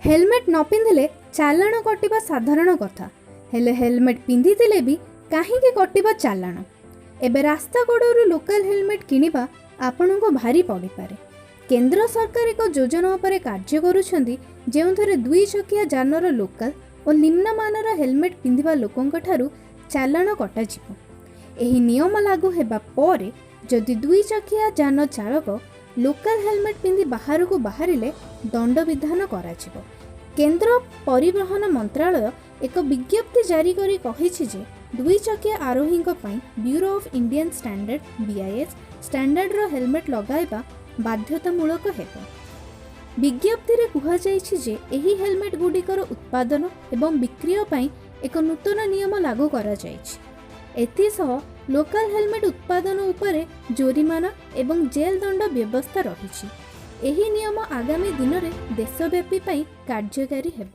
Helmet ନ ପିନ୍ଧିଲେ ଚାଲାଣ କଟିବା ସାଧାରଣ କଥା। ହେଲେ ହେଲମେଟ୍ ପିନ୍ଧିଥିଲେ ବି କାହିଁକି କଟିବ ଚାଲାଣ? ଏବେ ରାସ୍ତା କଡ଼ରୁ ଲୋକାଲ ହେଲମେଟ୍ କିଣିବା ଆପଣଙ୍କୁ ଭାରି ପଡ଼ିପାରେ। କେନ୍ଦ୍ର ସରକାର ଏକ ଯୋଜନା ଉପରେ କାର୍ଯ୍ୟ କରୁଛନ୍ତି, ଯେଉଁଥିରେ ଦୁଇ ଚକିଆ ଯାନର ଲୋକାଲ ଓ ନିମ୍ନମାନର ହେଲମେଟ୍ ପିନ୍ଧିବା ଲୋକଙ୍କଠାରୁ ଚାଲାଣ କଟାଯିବ। ଏହି ନିୟମ ଲାଗୁ ହେବା ପରେ ଯଦି ଦୁଇ ଚକିଆ ଯାନ ଚାଳକ ଲୋକାଲ ହେଲମେଟ୍ ପିନ୍ଧି ବାହାରକୁ ବାହାରିଲେ ଦଣ୍ଡବିଧାନ କରାଯିବ। କେନ୍ଦ୍ର ପରିବହନ ମନ୍ତ୍ରାଳୟ ଏକ ବିଜ୍ଞପ୍ତି ଜାରି କରି କହିଛି ଯେ ଦୁଇ ଚକିଆ ଆରୋହୀଙ୍କ ପାଇଁ bureau of Indian standard, BIS ଷ୍ଟାଣ୍ଡାର୍ଡର ହେଲମେଟ୍ ଲଗାଇବା ବାଧ୍ୟତାମୂଳକ ହେବ। ବିଜ୍ଞପ୍ତିରେ କୁହାଯାଇଛି ଯେ ଏହି ହେଲମେଟ୍ ଗୁଡ଼ିକର ଉତ୍ପାଦନ ଏବଂ ବିକ୍ରୟ ପାଇଁ ଏକ ନୂତନ ନିୟମ ଲାଗୁ କରାଯାଇଛି। ଏଥିସହ ଲୋକାଲ ହେଲମେଟ୍ ଉତ୍ପାଦନ ଉପରେ ଜୋରିମାନା ଏବଂ ଜେଲ୍ ଦଣ୍ଡ ବ୍ୟବସ୍ଥା ରହିଛି। ଏହି ନିୟମ ଆଗାମୀ ଦିନରେ ଦେଶବ୍ୟାପୀ ପାଇଁ କାର୍ଯ୍ୟକାରୀ ହେବ।